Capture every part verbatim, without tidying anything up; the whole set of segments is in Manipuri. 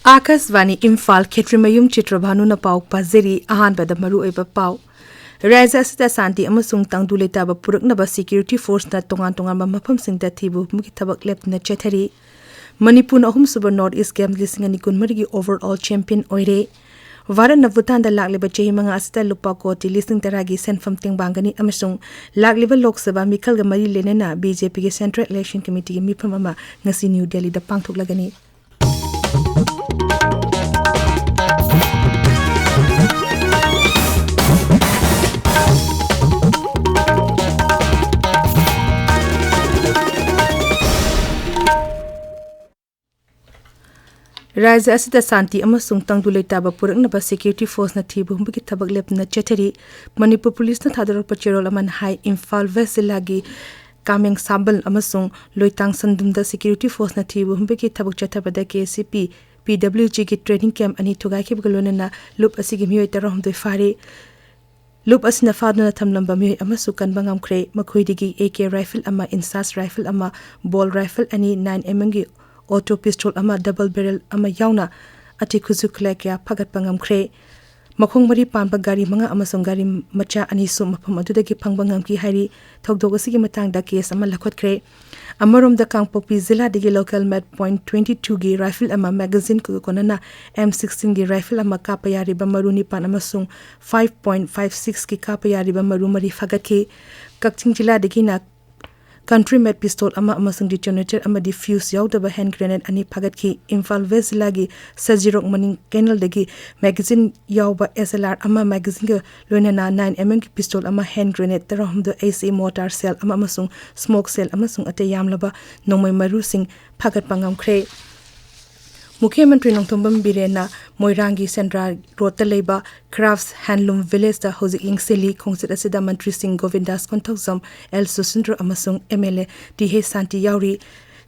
ꯑꯥꯀꯥꯁꯕꯥꯅꯤ ꯏꯝꯐꯥꯜ, ꯈꯦꯇ꯭ꯔꯤꯃꯌꯨꯝ ꯆꯤꯇ꯭ꯔꯚꯥꯅꯨꯅ ꯄꯥꯎ ꯄꯥꯖꯔꯤ꯫ ꯑꯍꯥꯟꯕꯗ ꯃꯔꯨꯑꯣꯏꯕ ꯄꯥꯎ꯫ ꯔꯥꯖ꯭ꯌ ꯑꯁꯤꯗ ꯁꯥꯟꯇꯤ ꯑꯃꯁꯨꯡ ꯇꯪꯗꯨ ꯂꯩꯇꯥꯕ ꯄꯨꯔꯛꯅꯕ security forceꯅ ꯇꯣꯉꯥꯟ ꯇꯣꯉꯥꯟꯕ ꯃꯐꯝꯁꯤꯡꯗ ꯊꯤꯕ ꯍꯨꯝꯕꯒꯤ ꯊꯕꯛ ꯂꯦꯞꯇꯅ ꯆꯠꯊꯔꯤ꯫ ꯃꯅꯤꯄꯨꯔꯅ ꯑꯍꯨꯝꯁꯨꯕ North East Games ꯂꯤꯁꯤꯡ ꯑꯅꯤ ꯀꯨꯟꯃꯔꯤꯒꯤ overall champion ꯑꯣꯏꯔꯦ꯫ ꯚꯥꯔꯠꯅ ꯚꯨꯇꯥꯟꯗ ꯂꯥꯛꯂꯤꯕ ꯆꯍꯤ ꯃꯉꯥ ꯑꯁꯤꯗ ꯂꯨꯄꯥ ꯀꯣꯇꯤ ꯂꯤꯁꯤꯡ ꯇꯔꯥꯒꯤ ꯁꯦꯟꯐꯝ ꯇꯦꯡꯕꯥꯡꯒꯅꯤ ꯑꯃꯁꯨꯡ ꯂꯥꯛꯂꯤꯕ ꯂꯣꯛ ꯁꯚꯥ ꯃꯤꯈꯜꯒ ꯃꯔꯤ ꯂꯩꯅꯅ BJPꯒꯤ Central Election Committeeꯒꯤ ꯃꯤꯐꯝ ꯑꯃ ꯉꯁꯤ ꯅ꯭ꯌꯨ ꯗꯦꯜꯂꯤꯗ ꯄꯥꯡꯊꯣꯛꯂꯒꯅꯤ꯫ ꯔꯥꯖ꯭ꯌ ꯑꯁꯤꯗ ꯁꯥꯟꯇꯤ ꯑꯃꯁꯨꯡ ꯇꯪꯗꯨ ꯂꯩꯇꯥꯕ ꯄꯨꯔꯛꯅꯕ security forceꯅ ꯊꯤꯕ ꯍꯨꯝꯕꯒꯤ ꯊꯕꯛ ꯂꯦꯞꯇꯅ ꯆꯠꯊꯔꯤ꯫ ꯃꯅꯤꯄꯨꯔ ꯄꯨꯂꯤꯁꯅ ꯊꯥꯗꯣꯔꯛꯄ ꯆꯦꯔꯣꯜ ꯑꯃꯅ ꯍꯥꯏ, ꯏꯝꯐꯥꯜ ꯋꯦꯁ ꯖꯤꯂꯥꯒꯤ ꯀꯥꯃꯦꯡ ꯁꯥꯕꯜ ꯑꯃꯁꯨꯡ ꯂꯣꯏꯇꯥꯡ ꯁꯟꯗꯨꯝꯗ security forceꯅ ꯊꯤꯕ ꯍꯨꯝꯕꯒꯤ ꯊꯕꯛ ꯆꯠꯊꯕꯗ KCP, PWGꯒꯤ training camp ꯑꯅꯤ ꯊꯨꯒꯥꯏꯈꯤꯕꯒ ꯂꯣꯏꯅꯅ ꯂꯨꯞ ꯑꯁꯤꯒꯤ ꯃꯤꯑꯣꯏ ꯇꯔꯥꯍꯨꯝꯗꯣꯏ ꯐꯥꯔꯦ꯫ ꯂꯨꯞ ꯑꯁꯤꯅ ꯐꯥꯗꯨꯅ ꯊꯝꯂꯝꯕ ꯃꯤꯑꯣꯏ ꯑꯃꯁꯨ ꯀꯟꯕ ꯉꯝꯈ꯭ꯔꯦ꯫ ꯃꯈꯣꯏꯗꯒꯤ AK rifle ꯑꯃ, INSAS rifle ꯑꯃ, ball rifle ꯑꯅꯤ, nine MMꯒꯤ auto pistol ꯑꯃ, double barrel ꯑꯃ ꯌꯥꯎꯅ ꯑꯇꯩ ꯈꯨꯠꯁꯨ ꯈꯨꯠꯂꯥꯏ ꯀꯌꯥ ꯐꯥꯒꯠꯄ ꯉꯝꯈ꯭ꯔꯦ꯫ ꯃꯈꯣꯡ ꯃꯔꯤ ꯄꯥꯟꯕ ꯒꯥꯔꯤ ꯃꯉꯥ ꯑꯃꯁꯨꯡ ꯒꯥꯔꯤ ꯃꯆꯥ ꯑꯅꯤꯁꯨ ꯃꯐꯝ ꯑꯗꯨꯗꯒꯤ ꯐꯪꯕ ꯉꯝꯈꯤ ꯍꯥꯏꯔꯤ꯫ ꯊꯧꯗꯣꯛ ꯑꯁꯤꯒꯤ ꯃꯇꯥꯡꯗ case ꯑꯃ ꯂꯧꯈꯠꯈ꯭ꯔꯦ꯫ ꯑꯃꯔꯣꯝꯗ, ꯀꯥꯡꯄꯣꯛꯄꯤ ꯖꯤꯂꯥꯗꯒꯤ local made point twenty twoꯒꯤ rifle ꯑꯃ, magazineꯒ ꯀꯣꯟꯅꯅ M sixteenꯒꯤ rifle ꯑꯃ, ꯀꯥꯞꯄ ꯌꯥꯔꯤꯕ ꯃꯔꯨ ꯅꯤꯄꯥꯟ ꯑꯃꯁꯨꯡ five point five sixꯀꯤ ꯀꯥꯞꯄ ꯌꯥꯔꯤꯕ ꯃꯔꯨ ꯃꯔꯤ ꯐꯥꯒꯠꯈꯤ꯫ ꯀꯛꯆꯤꯡ ꯖꯤꯂꯥꯗꯒꯤꯅ country made pistol ꯑꯃ ꯑꯃꯁꯨꯡ detonator ꯑꯃꯗꯤ fuse ꯌꯥꯎꯗꯕ hand grenade ꯑꯅꯤ ꯐꯥꯒꯠꯈꯤ꯫ ꯏꯝꯐꯥꯜ ꯋꯦꯁ ꯖꯤꯂꯥꯒꯤ ꯁꯖꯤꯔꯣꯛ ꯃꯅꯤꯡ canalꯗꯒꯤ magazine ꯌꯥꯎꯕ SLR ꯑꯃ, magazineꯒ ꯂꯣꯏꯅꯅ nine MMꯒꯤ pistol ꯑꯃ, hand grenade ꯇꯔꯥꯍꯨꯝꯗꯣꯏ, AC mortar shell ꯑꯃ ꯑꯃꯁꯨꯡ smoke shell ꯑꯃꯁꯨꯡ ꯑꯇꯩ ꯌꯥꯝꯂꯕ ꯅꯣꯡꯃꯩ ꯃꯔꯨꯁꯤꯡ ꯐꯥꯒꯠꯄ ꯉꯝꯈ꯭ꯔꯦ꯫ ꯃꯨꯈ꯭ꯌ ꯃꯟꯇ꯭ꯔꯤ ꯅꯣꯡꯊꯣꯝꯕꯝ ꯕꯤꯔꯦꯟꯅ ꯃꯣꯏꯔꯥꯡꯒꯤ ꯁꯦꯟꯗ꯭ꯔꯥ ꯔꯣꯗꯇ ꯂꯩꯕ Crafts Handloom Villageꯇ ꯍꯧꯖꯤꯛ ꯌꯦꯡꯁꯤꯜꯂꯤ꯫ ꯈꯣꯡꯆꯠ ꯑꯁꯤꯗ ꯃꯟꯇ꯭ꯔꯤꯁꯤꯡ ꯒꯣꯕꯤꯟꯗꯥꯁ ꯀꯣꯟꯊꯧꯖꯝ, ꯑꯦꯜ ꯁꯨꯁꯤꯟꯗ꯭ꯔ ꯑꯃꯁꯨꯡ MLA ꯇꯤ ꯍꯩꯆ ꯁꯥꯟꯇꯤ ꯌꯥꯎꯔꯤ꯫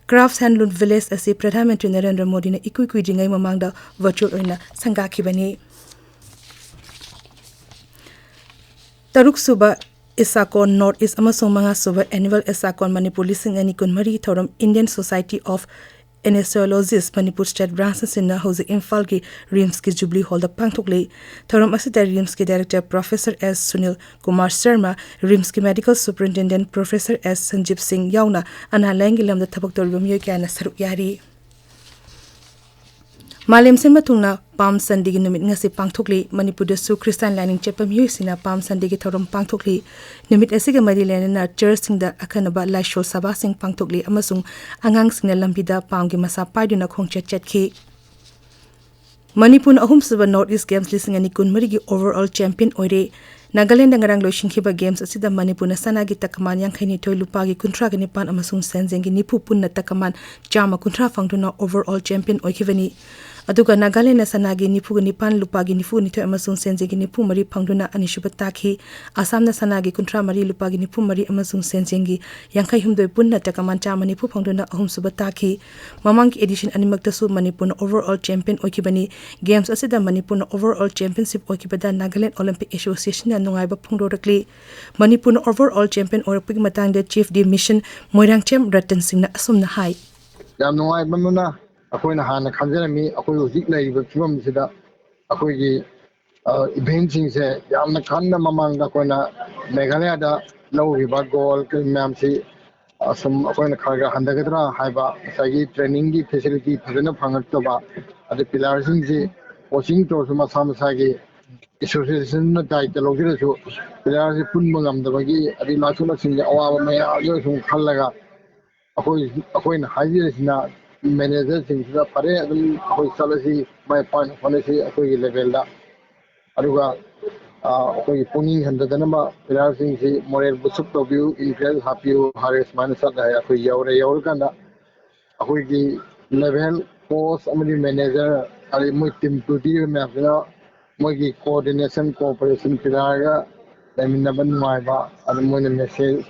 Crafts Handloom Village ꯑꯁꯤ ꯄ꯭ꯔꯙꯥꯟ ꯃꯟꯇ꯭ꯔꯤ ꯅꯔꯦꯟꯗ꯭ꯔ ꯃꯣꯗꯤꯅ ꯏꯀꯨꯏ ꯀꯨꯏꯗ꯭ꯔꯤꯉꯩ ꯃꯃꯥꯡꯗ virtual ꯑꯣꯏꯅ ꯁꯪꯒꯥꯈꯤꯕꯅꯤ꯫ ꯇꯔꯨꯛꯁꯨꯕ ISACON North East ꯑꯃꯁꯨꯡ ꯃꯉꯥꯁꯨꯕ Annual ISACON ꯃꯅꯤꯄꯨꯔ ꯂꯤꯁꯤꯡ ꯑꯅꯤ ꯀꯨꯟꯃꯔꯤ ꯊꯧꯔꯝ Indian Society of anaesthesiologists Manipur state branch ꯑꯁꯤꯅ ꯍꯧꯖꯤꯛ ꯏꯝꯐꯥꯜꯒꯤ ꯔꯤꯝꯁꯀꯤ ꯖꯨꯕꯂꯤ ꯍꯣꯜꯗ ꯄꯥꯡꯊꯣꯛꯂꯤ꯫ ꯊꯧꯔꯝ ꯑꯁꯤꯗ ꯔꯤꯝꯁꯀꯤ director professor S Sunil Kumar Sharma, ꯔꯤꯝꯁꯀꯤ medical superintendent professor S Sanjib Singh ꯌꯥꯎꯅ ꯑꯅꯥ ꯂꯥꯌꯦꯡꯒꯤ ꯂꯝꯗ ꯊꯕꯛ ꯇꯧꯔꯤꯕ ꯃꯤꯑꯣꯏ ꯀꯌꯥꯅ ꯁꯔꯨꯛ ꯌꯥꯔꯤ꯫ ꯃꯥꯂꯦꯝ ꯁꯤꯟꯕ ꯊꯨꯡꯅ ꯄꯥꯝ ꯁꯟꯗꯦꯒꯤ ꯅꯨꯃꯤꯠ ꯉꯁꯤ ꯄꯥꯡꯊꯣꯛꯂꯤ꯫ ꯃꯅꯤꯄꯨꯔꯗꯁꯨ ꯈ꯭ꯔꯤꯁꯇꯥꯟ ꯂꯥꯏꯅꯤꯡ ꯆꯠꯄ ꯃꯤꯑꯣꯏꯁꯤꯡꯅ ꯄꯥꯝ ꯁꯟꯗꯦꯒꯤ ꯊꯧꯔꯝ ꯄꯥꯡꯊꯣꯛꯂꯤ꯫ ꯅꯨꯃꯤꯠ ꯑꯁꯤꯒ ꯃꯔꯤ ꯂꯩꯅꯅ ꯆꯔꯆꯁꯤꯡꯗ ꯑꯈꯟꯅꯕ ꯂꯥꯏꯁꯣꯜ ꯁꯚꯥꯁꯤꯡ ꯄꯥꯡꯊꯣꯛꯂꯤ ꯑꯃꯁꯨꯡ ꯑꯉꯥꯡꯁꯤꯡꯅ ꯂꯝꯕꯤꯗ ꯄꯥꯝꯒꯤ ꯃꯁꯥ ꯄꯥꯏꯗꯨꯅ ꯈꯣꯡꯆꯠ ꯆꯠꯈꯤ꯫ ꯃꯅꯤꯄꯨꯔꯅ ꯑꯍꯨꯝꯁꯨꯕ ꯅꯣꯔꯠ ꯏꯁ ꯒꯦꯝꯁ ꯂꯤꯁꯤꯡ ꯑꯅꯤ ꯀꯨꯟꯃꯔꯤꯒꯤ overall champion ꯑꯣꯏꯔꯦ꯫ ꯅꯥꯒꯥꯂꯦꯟꯗ ꯉꯔꯥꯡ ꯂꯣꯏꯁꯤꯟꯈꯤꯕ ꯒꯦꯝꯁ ꯑꯁꯤꯗ ꯃꯅꯤꯄꯨꯔꯅ ꯁꯅꯥꯒꯤ ꯇꯀꯃꯥꯟ ꯌꯥꯡꯈꯩ ꯅꯤꯊꯣꯏ, ꯂꯨꯄꯥꯒꯤ ꯀꯨꯟꯊ꯭ꯔꯥꯒ ꯅꯤꯄꯥꯟ ꯑꯃꯁꯨꯡ ꯁꯦꯟꯖꯦꯡꯒꯤ ꯅꯤꯐꯨ ꯄꯨꯟꯅ ꯇꯀꯃꯥꯟ ꯆꯥꯝꯃ ꯀꯨꯟꯊ꯭ꯔꯥ ꯐꯪꯗꯨꯅ overall champion ꯑꯣꯏꯈꯤꯕꯅꯤ꯫ ꯑꯗꯨꯒ ꯅꯥꯒꯥꯂꯦꯟꯅ ꯁꯅꯥꯒꯤ ꯅꯤꯐꯨꯒ ꯅꯤꯄꯥꯟ, ꯂꯨꯄꯥꯒꯤ ꯅꯤꯐꯨ ꯅꯤꯊꯣꯏ ꯑꯃꯁꯨꯡ ꯁꯦꯟꯖꯦꯡꯒꯤ ꯅꯤꯐꯨ ꯃꯔꯤ ꯐꯪꯗꯨꯅ ꯑꯅꯤꯁꯨꯕ ꯇꯥꯈꯤ꯫ ꯑꯁꯥꯝꯅ ꯁꯅꯥꯒꯤ ꯀꯨꯟꯊ꯭ꯔꯥ ꯃꯔꯤ, ꯂꯨꯄꯥꯒꯤ ꯅꯤꯐꯨ ꯃꯔꯤ ꯑꯃꯁꯨꯡ ꯁꯦꯟꯖꯦꯡꯒꯤ ꯌꯥꯡꯈꯩ ꯍꯨꯝꯗꯣꯏ ꯄꯨꯟꯅ ꯇꯀꯃꯥꯟ ꯆꯥꯝꯃ ꯅꯤꯐꯨ ꯐꯪꯗꯨꯅ ꯑꯍꯨꯝꯁꯨꯕ ꯇꯥꯈꯤ꯫ ꯃꯃꯥꯡꯒꯤ edition ꯑꯅꯤꯃꯛꯇꯁꯨ ꯃꯅꯤꯄꯨꯔꯅ overall champion ꯑꯣꯏꯈꯤꯕꯅꯤ꯫ ꯒꯦꯝꯁ ꯑꯁꯤꯗ ꯃꯅꯤꯄꯨꯔꯅ overall championship ꯑꯣꯏꯈꯤꯕꯗ ꯅꯥꯒꯥꯂꯦꯟ ꯑꯣꯂꯤꯝꯄꯤꯛ ꯑꯦꯁꯣꯁꯤꯌꯦꯁꯟꯅ ꯅꯨꯡꯉꯥꯏꯕ ꯐꯣꯡꯗꯣꯔꯛꯂꯤ꯫ ꯃꯅꯤꯄꯨꯔꯅ overall champion ꯑꯣꯏꯔꯛꯄꯒꯤ ꯃꯇꯥꯡꯗ chief de mission ꯃꯣꯏꯔꯥꯡꯆꯦꯝ ꯔꯇꯟ ꯁꯤꯡꯅ ꯑꯁꯨꯝꯅ ꯍꯥꯏ꯫ ꯌꯥꯝ ꯅꯨꯡꯉꯥꯏꯕ ꯑꯃꯅ, ꯑꯩꯈꯣꯏꯅ ꯍꯥꯟꯅ ꯈꯟꯖꯔꯝꯃꯤ, ꯑꯩꯈꯣꯏ ꯍꯧꯖꯤꯛ ꯂꯩꯔꯤꯕ ꯐꯤꯕꯝꯁꯤꯗ ꯑꯩꯈꯣꯏꯒꯤ ꯏꯚꯦꯟꯁꯤꯡꯁꯦ ꯌꯥꯝꯅ ꯀꯟꯅ ꯃꯃꯥꯡꯗ ꯑꯩꯈꯣꯏꯅ ꯃꯦꯘꯥꯂꯌꯥꯗ ꯂꯧꯈꯤꯕ ꯒꯣꯜ ꯀꯔꯤ ꯃꯌꯥꯝꯁꯤ ꯑꯁꯨꯝ ꯑꯩꯈꯣꯏꯅ ꯈꯔ ꯈꯔ ꯍꯟꯊꯒꯗ꯭ꯔꯥ ꯍꯥꯏꯕ ꯉꯁꯥꯏꯒꯤ ꯇ꯭ꯔꯦꯅꯤꯡꯒꯤ ꯐꯦꯁꯤꯂꯤꯇꯤ ꯐꯖꯅ ꯐꯪꯉꯛꯇꯕ, ꯑꯗꯩ ꯄ꯭ꯂꯦꯌꯥꯔꯁꯤꯡꯁꯤ ꯀꯣꯆꯤꯡ ꯇꯧꯔꯁꯨ ꯃꯁꯥ ꯃꯁꯥꯒꯤ ꯑꯦꯁꯣꯁꯤꯌꯦꯁꯟꯅ ꯗꯥꯏꯇ ꯂꯧꯖꯔꯁꯨ ꯄ꯭ꯂꯦꯌꯥꯔꯁꯤ ꯄꯨꯟꯕ ꯉꯝꯗꯕꯒꯤ, ꯑꯗꯩ ꯂꯥꯛꯊꯣꯛ ꯂꯥꯛꯁꯤꯟꯒꯤ ꯑꯋꯥꯕ ꯃꯌꯥꯝꯗꯨ ꯁꯨꯝ ꯈꯜꯂꯒ ꯑꯩꯈꯣꯏ, ꯑꯩꯈꯣꯏꯅ ꯍꯥꯏꯖꯔꯤꯁꯤꯅ ꯃꯦꯅꯦꯖꯔꯁꯤꯡꯁꯤꯗ ꯐꯔꯦ ꯑꯗꯨꯝ ꯑꯩꯈꯣꯏ ꯆꯠꯂꯁꯤ, ꯃꯥꯏ ꯄꯥꯛꯅ ꯍꯣꯠꯅꯁꯤ ꯑꯩꯈꯣꯏꯒꯤ ꯂꯦꯚꯦꯜꯗ꯫ ꯑꯗꯨꯒ ꯑꯩꯈꯣꯏꯒꯤ ꯄꯨꯛꯅꯤꯡ ꯍꯟꯊꯗꯅꯕ ꯄ꯭ꯂꯦꯌꯥꯔꯁꯤꯡꯁꯤ ꯃꯣꯔꯦꯜ ꯕꯨꯁ ꯑꯞ ꯇꯧꯕꯤꯌꯨ, ꯏꯟꯀꯔꯦꯖ ꯍꯥꯞꯄꯤꯌꯨ ꯍꯥꯏꯔꯦ꯫ ꯁꯨꯃꯥꯏꯅ ꯆꯠꯂꯦ ꯍꯥꯏ꯫ ꯑꯩꯈꯣꯏ ꯌꯧꯔꯦ꯫ ꯌꯧꯔꯀꯥꯟꯗ ꯑꯩꯈꯣꯏꯒꯤ ꯂꯦꯚꯦꯜ ꯀꯣꯆ ꯑꯃꯗꯤ ꯃꯦꯅꯦꯖꯔ, ꯑꯗꯩ ꯃꯣꯏ ꯇꯤꯝ ꯄꯨꯕꯤꯔꯤꯕ ꯃꯌꯥꯝꯁꯤꯅ ꯃꯣꯏꯒꯤ ꯀꯣꯑꯣꯔꯗꯤꯅꯦꯁꯟ, ꯀꯣꯑꯣꯄꯔꯦꯁꯟ ꯄꯤꯔꯛꯑꯒ ꯂꯩꯃꯤꯟꯅꯕ ꯅꯨꯡꯉꯥꯏꯕ, ꯑꯗꯨ ꯃꯣꯏꯅ ꯃꯦꯁꯦꯖ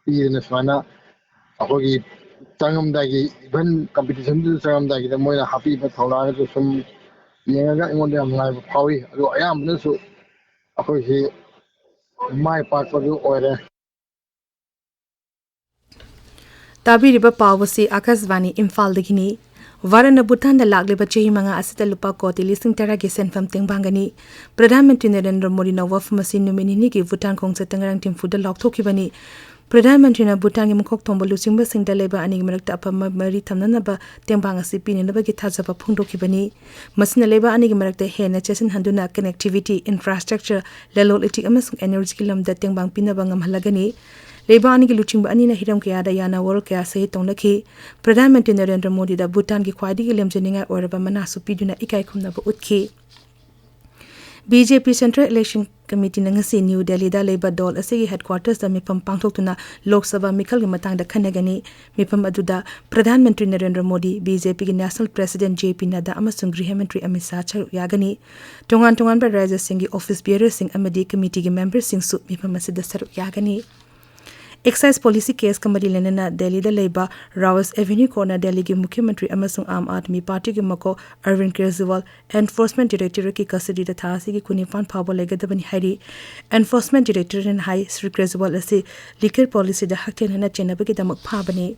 ꯄꯤꯗꯅ ꯁꯨꯃꯥꯏꯅ ꯑꯩꯈꯣꯏꯒꯤ ꯆꯪꯉꯝꯗꯥꯏꯒꯤ, ꯏꯚꯟ ꯀꯝꯄꯤꯇꯤꯁꯟꯗꯨꯗ ꯆꯪꯉꯝꯗꯥꯏꯒꯤꯗ ꯃꯣꯏꯅ ꯍꯥꯞꯄꯤꯕ ꯊꯧꯔꯥꯡ ꯑꯗꯨ ꯁꯨꯝ ꯌꯦꯡꯉꯒ ꯑꯩꯉꯣꯟꯗ ꯌꯥꯝ ꯅꯨꯡꯉꯥꯏꯕ ꯐꯥꯎꯏ꯫ ꯑꯗꯣ ꯑꯌꯥꯝꯕꯅꯁꯨ ꯑꯩꯈꯣꯏꯁꯤ ꯃꯥꯏ ꯄꯥꯛꯄꯗꯨ ꯑꯣꯏꯔꯦ꯫ ꯇꯥꯕꯤꯔꯤꯕ ꯄꯥꯎ ꯑꯁꯤ ꯑꯥꯀꯥꯁꯕꯥꯅꯤ ꯏꯝꯐꯥꯜꯗꯒꯤꯅꯤ꯫ ꯚꯥꯔꯠꯅ ꯚꯨꯇꯥꯟꯗ ꯂꯥꯛꯂꯤꯕ ꯆꯍꯤ ꯃꯉꯥ ꯑꯁꯤꯗ ꯂꯨꯄꯥ ꯀꯣꯇꯤ ꯂꯤꯁꯤꯡ ꯇꯔꯥꯒꯤ ꯁꯦꯟꯐꯝ ꯇꯦꯡꯕꯥꯡꯒꯅꯤ꯫ ꯄ꯭ꯔꯙꯥꯟ ꯃꯟꯇ꯭ꯔꯤ ꯅꯔꯦꯟꯗ꯭ꯔ ꯃꯣꯗꯤꯅ ꯋꯥꯐꯝ ꯑꯁꯤ ꯅꯨꯃꯤꯠ ꯅꯤꯅꯤꯒꯤ ꯚꯨꯇꯥꯟ ꯈꯣꯡꯆꯠꯇ ꯉꯔꯥꯡ ꯊꯤꯝꯐꯨꯗ ꯂꯥꯎꯊꯣꯛꯈꯤꯕꯅꯤ꯫ ꯄ꯭ꯔꯙꯥꯟ ꯃꯟꯇ꯭ꯔꯤꯅ ꯚꯨꯇꯥꯟꯒꯤ ꯃꯀꯣꯛ ꯊꯣꯡꯕ ꯂꯨꯆꯤꯡꯕꯁꯤꯡꯗ ꯂꯩꯕꯥꯛ ꯑꯅꯤꯒꯤ ꯃꯔꯛꯇ ꯑꯐꯕ ꯃꯔꯤ ꯊꯝꯅꯅꯕ ꯇꯦꯡꯕꯥꯡ ꯑꯁꯤ ꯄꯤꯅꯅꯕꯒꯤ ꯊꯥꯖꯕ ꯐꯣꯡꯗꯣꯛꯈꯤꯕꯅꯤ꯫ ꯃꯁꯤꯅ ꯂꯩꯕꯥꯛ ꯑꯅꯤꯒꯤ ꯃꯔꯛꯇ ꯍꯦꯟꯅ ꯆꯦꯠꯁꯤꯟꯍꯟꯗꯨꯅ connectivity, infrastructure, ꯂꯂꯣꯟ ꯏꯇꯤꯛ ꯑꯃꯁꯨꯡ energyꯒꯤ ꯂꯝꯗ ꯇꯦꯡꯕꯥꯡ ꯄꯤꯅꯕ ꯉꯝꯍꯜꯂꯒꯅꯤ꯫ ꯂꯩꯕꯥꯛ ꯑꯅꯤꯒꯤ ꯂꯨꯆꯤꯡꯕ ꯑꯅꯤꯅ ꯍꯤꯔꯝ ꯀꯌꯥꯗ ꯌꯥꯅ ꯋꯥꯔꯣꯜ ꯀꯌꯥ ꯁꯍꯤ ꯇꯧꯅꯈꯤ꯫ ꯄ꯭ꯔꯙꯥꯟ ꯃꯟꯇ꯭ꯔꯤ ꯅꯔꯦꯟꯗ꯭ꯔ ꯃꯣꯗꯤꯗ ꯚꯨꯇꯥꯟꯒꯤ ꯈ꯭ꯋꯥꯏꯗꯒꯤ ꯂꯦꯝꯖꯅꯤꯡꯉꯥꯏ ꯑꯣꯏꯔꯕ ꯃꯅꯥꯁꯨ ꯄꯤꯗꯨꯅ ꯏꯀꯥꯏ ꯈꯨꯝꯅꯕ ꯎꯠꯈꯤ꯫ ꯕꯤ ꯖꯦ ꯄꯤ Central Election Committeeꯅ ꯉꯁꯤ ꯅ꯭ꯌꯨ ꯗꯦꯜꯂꯤꯗ ꯂꯩꯕ ꯗꯣꯜ ꯑꯁꯤꯒꯤ headquartersꯇ ꯃꯤꯐꯝ ꯄꯥꯡꯊꯣꯛꯇꯨꯅ ꯂꯣꯛ ꯁꯚꯥ ꯃꯤꯈꯜꯒꯤ ꯃꯇꯥꯡꯗ ꯈꯟꯅꯒꯅꯤ꯫ ꯃꯤꯐꯝ ꯑꯗꯨꯗ ꯄ꯭ꯔꯙꯥꯟ ꯃꯟꯇ꯭ꯔꯤ ꯅꯔꯦꯟꯗ꯭ꯔ ꯃꯣꯗꯤ, ꯕꯤ ꯖꯦ ꯄꯤꯒꯤ National President J P Nadda ꯑꯃꯁꯨꯡ ꯒ꯭ꯔꯤꯍ ꯃꯟꯇ꯭ꯔꯤ ꯑꯃꯤꯠ ꯁꯥꯍ ꯁꯔꯨꯛ ꯌꯥꯒꯅꯤ꯫ ꯇꯣꯉꯥꯟ ꯇꯣꯉꯥꯟꯕ ꯔꯥꯖ꯭ꯌꯁꯤꯡꯒꯤ office bearerꯁꯤꯡ ꯑꯃꯗꯤ committeeꯒꯤ memberꯁꯤꯡꯁꯨ ꯃꯤꯐꯝ ꯑꯁꯤꯗ ꯁꯔꯨꯛ ꯌꯥꯒꯅꯤ꯫ Excise policy caseꯀ ꯃꯔꯤ ꯂꯩꯅꯅ ꯗꯦꯜꯂꯤꯗ ꯂꯩꯕ Rouse Avenue Courtꯅ ꯗꯦꯜꯂꯤꯒꯤ ꯃꯨꯈ꯭ꯌ ꯃꯟꯇ꯭ꯔꯤ ꯑꯃꯁꯨꯡ ꯑꯥꯝ ꯑꯥꯗꯃꯤ ꯄꯥꯔꯇꯤꯒꯤ ꯃꯀꯣꯛ ꯑꯔꯕꯤꯟꯗ ꯀꯦꯖ꯭ꯔꯤꯋꯥꯜ Enforcement Directorateꯀꯤ custody ꯊꯥ ꯑꯁꯤꯒꯤ ꯀꯨꯟꯅꯤꯄꯥꯟ ꯐꯥꯎꯕ ꯂꯩꯒꯗꯕꯅꯤ ꯍꯥꯏꯔꯤ꯫ Enforcement Directorateꯅ ꯍꯥꯏ, ꯁ꯭ꯔꯤ ꯀꯦꯖ꯭ꯔꯤꯋꯥꯜ ꯑꯁꯤ liquor policyꯗ ꯍꯛꯊꯦꯡꯅꯅ ꯆꯦꯟꯅꯕꯒꯤꯗꯃꯛ ꯐꯥꯕꯅꯤ꯫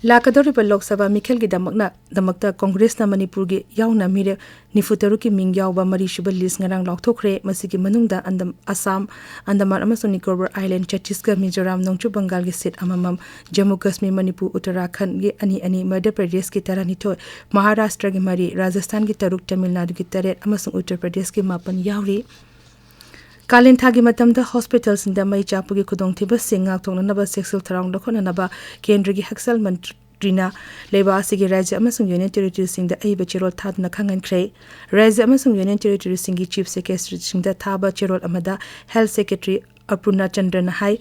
ꯂꯥꯛꯀꯗꯧꯔꯤꯕ ꯂꯣꯛ ꯁꯚꯥ ꯃꯤꯈꯜꯒꯤꯗꯃꯛꯅ, ꯗꯃꯛꯇ ꯀꯣꯡꯒ꯭ꯔꯦꯁꯅ ꯃꯅꯤꯄꯨꯔꯒꯤ ꯌꯥꯎꯅ ꯃꯤꯔꯦꯞ ꯅꯤꯐꯨ ꯇꯔꯨꯛꯀꯤ ꯃꯤꯡ ꯌꯥꯎꯕ ꯃꯔꯤꯁꯨꯕ list ꯉꯔꯥꯡ ꯂꯥꯎꯊꯣꯛꯈ꯭ꯔꯦ꯫ ꯃꯁꯤꯒꯤ ꯃꯅꯨꯡꯗ ꯑꯟꯗꯝ-, ꯑꯁꯥꯝ, ꯑꯟꯗꯃꯥꯟ ꯑꯃꯁꯨꯡ ꯅꯤꯀꯣꯕꯔ ꯑꯥꯏꯂꯦꯟꯗ, ꯆꯇꯤꯁꯒꯔ, ꯃꯤꯖꯣꯔꯥꯝ, ꯅꯣꯡꯆꯨꯞ ꯕꯪꯒꯥꯜꯒꯤ seat ꯑꯃꯃꯝ, ꯖꯝꯃꯨ ꯀꯥꯁꯃꯤꯔ, ꯃꯅꯤꯄꯨꯔ, ꯎꯠꯇꯔꯥꯈꯟꯗꯒꯤ ꯑꯅꯤ ꯑꯅꯤ, ꯃꯙ꯭ꯌ ꯄ꯭ꯔꯗꯦꯁꯀꯤ ꯇꯔꯥꯅꯤꯊꯣꯏ, ꯃꯍꯥꯔꯥꯁꯇ꯭ꯔꯒꯤ ꯃꯔꯤ, ꯔꯥꯖꯁꯊꯥꯟꯒꯤ ꯇꯔꯨꯛ, ꯇꯥꯃꯤꯜ ꯅꯥꯗꯨꯒꯤ ꯇꯔꯦꯠ ꯑꯃꯁꯨꯡ ꯎꯠꯇꯔ ꯄ꯭ꯔꯗꯦꯁꯀꯤ ꯃꯥꯄꯟ ꯌꯥꯎꯔꯤ꯫ ꯀꯥꯂꯦꯟ ꯊꯥꯒꯤ ꯃꯇꯝꯗ ꯍꯣꯁꯄꯤꯇꯥꯜꯁꯤꯡꯗ ꯃꯩ ꯆꯥꯛꯄꯒꯤ ꯈꯨꯗꯣꯡꯊꯤꯕꯁꯤꯡ ꯉꯥꯛꯊꯣꯛꯅꯅꯕ ꯆꯦꯛꯁꯤꯜ ꯊꯧꯔꯥꯡ ꯂꯧꯈꯠꯅꯅꯕ ꯀꯦꯟꯗ꯭ꯔꯒꯤ ꯍꯛꯁꯦꯜ ꯃꯟꯇ꯭ꯔꯤꯅ ꯂꯩꯕꯥꯛ ꯑꯁꯤꯒꯤ ꯔꯥꯖ꯭ꯌ ꯑꯃꯁꯨꯡ ꯌꯨꯅꯤꯌꯟ ꯇꯦꯔꯤꯇꯣꯔꯤꯁꯤꯡꯗ ꯑꯏꯕ ꯆꯦꯔꯣꯜ ꯊꯥꯗꯨꯅ ꯈꯪꯍꯟꯈ꯭ꯔꯦ꯫ ꯔꯥꯖ꯭ꯌ ꯑꯃꯁꯨꯡ ꯌꯨꯅꯤꯌꯟ ꯇꯦꯔꯤꯇꯣꯔꯤꯁꯤꯡꯒꯤ ꯆꯤꯐ ꯁꯦꯀ꯭ꯔꯦꯇꯔꯤꯁꯤꯡꯗ ꯊꯥꯕ ꯆꯦꯔꯣꯜ ꯑꯃꯗ ꯍꯦꯜꯊ ꯁꯦꯀ꯭ꯔꯦꯇꯔꯤ ꯑꯄꯨꯔꯅꯥ ꯆꯟꯗ꯭ꯔꯅ ꯍꯥꯏ,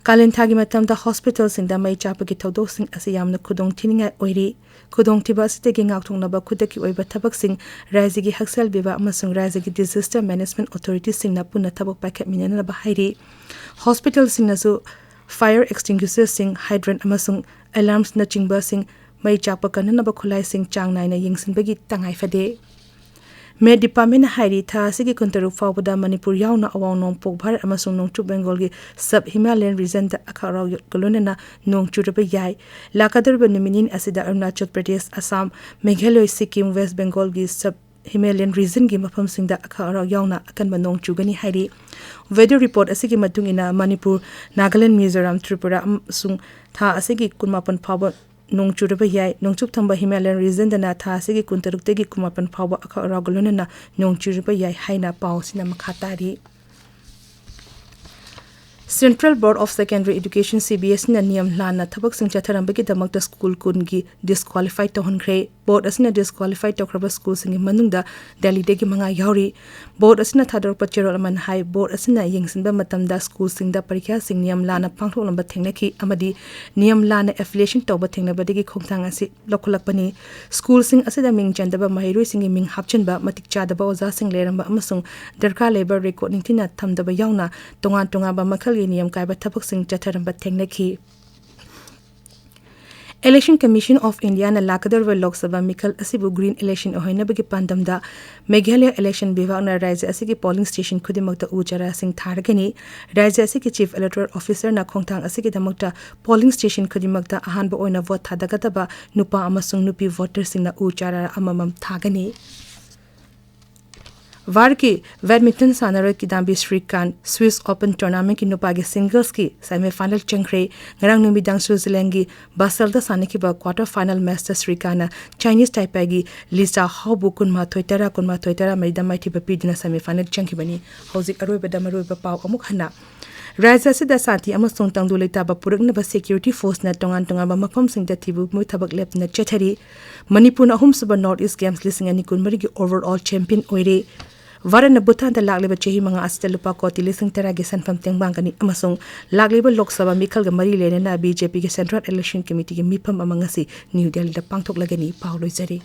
ꯀꯥꯂꯦꯟ ꯊꯥꯒꯤ ꯃꯇꯝꯗ ꯍꯣꯁꯄꯤꯇꯥꯜꯁꯤꯡꯗ ꯃꯩ ꯆꯥꯛꯄꯒꯤ ꯊꯧꯗꯣꯛꯁꯤꯡ ꯑꯁꯤ ꯌꯥꯝꯅ ꯈꯨꯗꯣꯡꯊꯤꯅꯤꯡꯉꯥꯏ ꯑꯣꯏꯔꯤ꯫ ꯈꯨꯗꯣꯡꯊꯤꯕ ꯑꯁꯤꯗꯒꯤ ꯉꯥꯛꯊꯣꯛꯅꯕ ꯈꯨꯗꯛꯀꯤ ꯑꯣꯏꯕ ꯊꯕꯛꯁꯤꯡ ꯔꯥꯖ꯭ꯌꯒꯤ ꯍꯛꯁꯦꯜ ꯕꯤꯚꯥꯒ ꯑꯃꯁꯨꯡ ꯔꯥꯖ꯭ꯌꯒꯤ Disaster Management Authorityꯁꯤꯡꯅ ꯄꯨꯟꯅ ꯊꯕꯛ ꯄꯥꯏꯈꯠꯃꯤꯟꯅꯅꯕ ꯍꯥꯏꯔꯤ꯫ ꯍꯣꯁꯄꯤꯇꯥꯜꯁꯤꯡꯅꯁꯨ fire extinguisherꯁꯤꯡ, hydrant ꯑꯃꯁꯨꯡ alarmsꯅꯆꯤꯡꯕꯁꯤꯡ, ꯃꯩ ꯆꯥꯛꯄ ꯀꯟꯅꯅꯕ ꯈꯨꯠꯂꯥꯏꯁꯤꯡ ꯆꯥꯡ ꯅꯥꯏꯅ ꯌꯦꯡꯁꯤꯟꯕꯒꯤ ꯇꯉꯥꯏ ꯐꯗꯦ꯫ ꯃꯦꯠ ꯗꯤꯄꯥꯔꯠꯃꯦꯟꯅ ꯍꯥꯏꯔꯤ, ꯊꯥ ꯑꯁꯤꯒꯤ ꯀꯨꯟꯇꯔꯨꯛ ꯐꯥꯎꯕꯗ ꯃꯅꯤꯄꯨꯔ ꯌꯥꯎꯅ ꯑꯋꯥꯡ ꯅꯣꯡꯄꯣꯛ ꯚꯥꯔꯠ ꯑꯃꯁꯨꯡ ꯅꯣꯡꯆꯨꯞ ꯕꯦꯡꯒꯣꯜꯒꯤ ꯁꯕ ꯍꯤꯃꯥꯂꯌꯟ ꯔꯤꯖꯟꯗ ꯑꯈꯥꯛ ꯑꯔꯥꯎꯒ ꯂꯣꯏꯅꯅ ꯅꯣꯡ ꯆꯨꯔꯕ ꯌꯥꯏ꯫ ꯂꯥꯛꯀꯗꯧꯔꯤꯕ ꯅꯨꯃꯤꯠ ꯅꯤꯅꯤ ꯑꯁꯤꯗ ꯑꯔꯨꯅꯥꯆꯜ ꯄ꯭ꯔꯗꯦꯁ, ꯑꯁꯥꯝ, ꯃꯦꯘꯥꯂꯣꯏ, ꯁꯤꯛꯀꯤꯝ, ꯋꯦꯁ ꯕꯦꯡꯒꯣꯜꯒꯤ ꯁꯕ ꯍꯤꯃꯥꯂꯌꯟ ꯔꯤꯖꯟꯒꯤ ꯃꯐꯝꯁꯤꯡꯗ ꯑꯈꯥꯛ ꯑꯔꯥꯎ ꯌꯥꯎꯅ ꯑꯀꯟꯕ ꯅꯣꯡ ꯆꯨꯒꯅꯤ ꯍꯥꯏꯔꯤ꯫ ꯋꯦꯗꯔ ꯔꯤꯄꯣꯔꯠ ꯑꯁꯤꯒꯤ ꯃꯇꯨꯡ ꯏꯟꯅ ꯃꯅꯤꯄꯨꯔ, ꯅꯥꯒꯥꯂꯦꯟ, ꯃꯤꯖꯣꯔꯥꯝ, ꯇ꯭ꯔꯤꯄꯨꯔꯥ ꯑꯃꯁꯨꯡ ꯊꯥ ꯑꯁꯤꯒꯤ ꯀꯨꯟꯃꯥꯄꯟ ꯐꯥꯎꯕ ꯅꯣꯡ ꯆꯨꯔꯕ ꯌꯥꯏ꯫ ꯅꯣꯡꯆꯨꯞ ꯊꯪꯕ ꯍꯤꯃꯥꯂꯌꯟ ꯔꯤꯖꯟꯗꯅ ꯊꯥ ꯑꯁꯤꯒꯤ ꯀꯨꯟꯇꯔꯨꯛꯇꯒꯤ ꯀꯨꯟꯃꯥꯄꯟ ꯐꯥꯎꯕ ꯑꯈꯥꯛ ꯑꯔꯥꯎꯒ ꯂꯣꯏꯅꯅ ꯅꯣꯡ ꯆꯨꯔꯕ ꯌꯥꯏ ꯍꯥꯏꯅ ꯄꯥꯎ ꯑꯁꯤꯅ ꯃꯈꯥ ꯇꯥꯔꯤ꯫ Central Board of Secondary Education, C B S ꯏꯅ ꯅꯤꯌꯝ ꯂꯥꯟꯅ ꯊꯕꯛꯁꯤꯡ ꯆꯠꯊꯔꯝꯕꯒꯤꯗꯃꯛꯇ ꯁ꯭ꯀꯨꯜ ꯀꯨꯟꯒꯤ ꯗꯤꯁꯀ꯭ꯋꯥꯂꯤꯐꯥꯏ ꯇꯧꯍꯟꯈ꯭ꯔꯦ꯫ ꯕꯣꯔꯗ ꯑꯁꯤꯅ ꯗꯤꯁꯀ꯭ꯋꯥꯂꯤꯐꯥꯏ ꯇꯧꯈ꯭ꯔꯕ ꯁ꯭ꯀꯨꯜꯁꯤꯡꯒꯤ ꯃꯅꯨꯡꯗ ꯗꯦꯜꯂꯤꯗꯒꯤ ꯃꯉꯥ ꯌꯥꯎꯔꯤ꯫ ꯕꯣꯔꯗ ꯑꯁꯤꯅ ꯊꯥꯗꯣꯔꯛꯄ ꯆꯦꯔꯣꯜ ꯑꯃꯅ ꯍꯥꯏ, ꯕꯣꯔꯗ ꯑꯁꯤꯅ ꯌꯦꯡꯁꯤꯟꯕ ꯃꯇꯝꯗ ꯁ꯭ꯀꯨꯜꯁꯤꯡꯗ ꯄꯔꯤꯈ꯭ꯌꯥꯁꯤꯡ ꯅꯤꯌꯝ ꯂꯥꯟꯅ ꯄꯥꯡꯊꯣꯛꯂꯝꯕ ꯊꯦꯡꯅꯈꯤ ꯑꯃꯗꯤ ꯅꯤꯌꯝ ꯂꯥꯟꯅ ꯑꯦꯐꯤꯂꯤꯌꯦꯁꯟ ꯇꯧꯕ ꯊꯦꯡꯅꯕꯗꯒꯤ ꯈꯣꯡꯊꯥꯡ ꯑꯁꯤ ꯂꯧꯈꯠꯂꯛꯄꯅꯤ꯫ ꯁ꯭ꯀꯨꯜꯁꯤꯡ ꯑꯁꯤꯗ ꯃꯤꯡ ꯆꯟꯗꯕ ꯃꯍꯩꯔꯣꯏꯁꯤꯡꯒꯤ ꯃꯤꯡ ꯍꯥꯞꯆꯤꯟꯕ, ꯃꯇꯤꯛ ꯆꯥꯗꯕ ꯑꯣꯖꯥꯁꯤꯡ ꯂꯩꯔꯝꯕ ꯑꯃꯁꯨꯡ ꯗꯔꯀꯥꯔ ꯂꯩꯕ ꯔꯦꯀꯣꯔꯗ ꯅꯤꯡꯊꯤꯅ ꯊꯝꯗꯕ ꯌꯥꯎꯅ ꯇꯣꯉꯥꯟ ꯇꯣꯉꯥꯟꯕ ꯃꯈꯜꯒꯤ ꯅꯤꯌꯝ ꯀꯥꯏꯕ ꯊꯕꯛꯁꯤꯡ ꯆꯠꯊꯔꯝꯕ ꯊꯦꯡꯅꯈꯤ꯫ Election Commission of Indiaꯅ ꯂꯥꯛꯀꯗꯧꯔꯤꯕ ꯂꯣꯛ ꯁꯚꯥ ꯃꯤꯈꯜ ꯑꯁꯤꯕꯨ ꯒ꯭ꯔꯤꯟ ꯏꯂꯦꯛꯁꯟ ꯑꯣꯏꯍꯟꯅꯕꯒꯤ ꯄꯥꯟꯗꯝꯗ ꯃꯦꯘꯥꯂꯌ ꯏꯂꯦꯛꯁꯟ ꯕꯤꯚꯥꯒꯅ ꯔꯥꯖ꯭ꯌ ꯑꯁꯤꯒꯤ ꯄꯣꯂꯤꯡ ꯁ꯭ꯇꯦꯁꯟ ꯈꯨꯗꯤꯡꯃꯛꯇ ꯎ ꯆꯥꯔꯥꯁꯤꯡ ꯊꯥꯔꯒꯅꯤ꯫ ꯔꯥꯖ꯭ꯌ ꯑꯁꯤꯒꯤ ꯆꯤꯐ ꯏꯂꯦꯛꯇꯣꯔꯦꯜ ꯑꯣꯐꯤꯁꯔꯅ ꯈꯣꯡꯊꯥꯡ ꯑꯁꯤꯒꯤꯗꯃꯛꯇ ꯄꯣꯂꯤꯡ ꯁ꯭ꯇꯦꯁꯟ ꯈꯨꯗꯤꯡꯃꯛꯇ ꯑꯍꯥꯟꯕ ꯑꯣꯏꯅ ꯚꯣꯠ ꯊꯥꯗꯒꯗꯕ ꯅꯨꯄꯥ ꯑꯃꯁꯨꯡ ꯅꯨꯄꯤ ꯚꯣꯇꯔꯁꯤꯡꯅ ꯎ ꯆꯥꯔꯥ ꯑꯃꯃꯝ ꯊꯥꯒꯅꯤ꯫ ꯚꯥꯔꯠꯀꯤ ꯕꯦꯗꯃꯤꯟꯇꯟ ꯁꯥꯟꯅꯔꯣꯏ ꯀꯤꯗꯥꯝꯕꯤ ꯁ꯭ꯔꯤꯀꯥꯟ ꯁ꯭ꯋꯤꯁ ꯑꯣꯄꯟ ꯇꯣꯔꯅꯥꯃꯦꯟꯠꯀꯤ ꯅꯨꯄꯥꯒꯤ ꯁꯤꯡꯒꯜꯁꯀꯤ ꯁꯦꯃꯤꯐꯥꯏꯅꯦꯜ ꯆꯪꯈ꯭ꯔꯦ꯫ ꯉꯔꯥꯡ ꯅꯨꯃꯤꯗꯥꯡ ꯁ꯭ꯋꯤꯖꯔꯂꯦꯟꯒꯤ ꯕꯥꯁꯦꯜꯗ ꯁꯥꯟꯅꯈꯤꯕ ꯀ꯭ꯋꯥꯔꯇꯔ ꯐꯥꯏꯅꯦꯜ ꯃꯦꯆꯇ ꯁ꯭ꯔꯤꯀꯥꯟꯅ ꯆꯥꯏꯅꯤꯁ ꯇꯥꯏꯄꯥꯏꯒꯤ ꯂꯤꯖꯥ ꯍꯥꯎꯕꯨ ꯀꯨꯟꯃꯥꯊꯣꯏ ꯇꯔꯥ, ꯀꯨꯟꯃꯥꯊꯣꯏ ꯇꯔꯥ ꯃꯔꯤꯗ ꯃꯥꯏꯊꯤꯕ ꯄꯤꯗꯨꯅ ꯁꯦꯃꯤꯐꯥꯏꯅꯦꯜ ꯆꯪꯈꯤꯕꯅꯤ꯫ ꯍꯧꯖꯤꯛ ꯑꯔꯣꯏꯕꯗ ꯃꯔꯨꯑꯣꯏꯕ ꯄꯥꯎ ꯑꯃꯨꯛ ꯍꯟꯅ꯫ ꯔꯥꯖ꯭ꯌ ꯑꯁꯤꯗ ꯁꯥꯟꯇꯤ ꯑꯃꯁꯨꯡ ꯇꯪꯗꯨ ꯂꯩꯇꯥꯕ ꯄꯨꯔꯛꯅꯕ ꯁꯦꯀ꯭ꯌꯨꯔꯤꯇꯤ ꯐꯣꯔꯁꯅ ꯇꯣꯉꯥꯟ ꯇꯣꯉꯥꯟꯕ ꯃꯐꯝꯁꯤꯡꯗ ꯊꯤꯕ ꯃꯤꯑꯣꯏ ꯊꯕꯛ ꯂꯦꯞꯇꯅ ꯆꯠꯊꯔꯤ꯫ ꯃꯅꯤꯄꯨꯔꯅ ꯑꯍꯨꯝꯁꯨꯕ ꯅꯣꯔꯠ ꯏꯁ ꯒꯦꯝꯁ ꯂꯤꯁꯤꯡ ꯑꯅꯤ ꯀꯨꯟꯃꯔꯤꯒꯤ overall champion ꯑꯣꯏꯔꯦ꯫ ꯚꯥꯔꯠꯅ ꯚꯨꯇꯥꯟꯗ ꯂꯥꯛꯂꯤꯕ ꯆꯍꯤ ꯃꯉꯥ ꯑꯁꯤꯗ ꯂꯨꯄꯥ ꯀꯣꯇꯤ ꯂꯤꯁꯤꯡ ꯇꯔꯥꯒꯤ ꯁꯦꯟꯐꯝ ꯇꯦꯡꯕꯥꯡꯒꯅꯤ ꯑꯃꯁꯨꯡ ꯂꯥꯛꯂꯤꯕ ꯂꯣꯛ ꯁꯚꯥ ꯃꯤꯈꯜꯒ ꯃꯔꯤ ꯂꯩꯅꯅ ꯕꯤ ꯖꯦ ꯄꯤꯒꯤ ꯁꯦꯟꯇ꯭ꯔꯦꯜ ꯏꯂꯦꯛꯁꯟ ꯀꯃꯤꯇꯤꯒꯤ ꯃꯤꯐꯝ ꯑꯃ ꯉꯁꯤ ꯅ꯭ꯌꯨ ꯗꯦꯜꯂꯤꯗ ꯄꯥꯡꯊꯣꯛꯂꯒꯅꯤ꯫ ꯄꯥꯎ ꯂꯣꯏꯖꯔꯦ꯫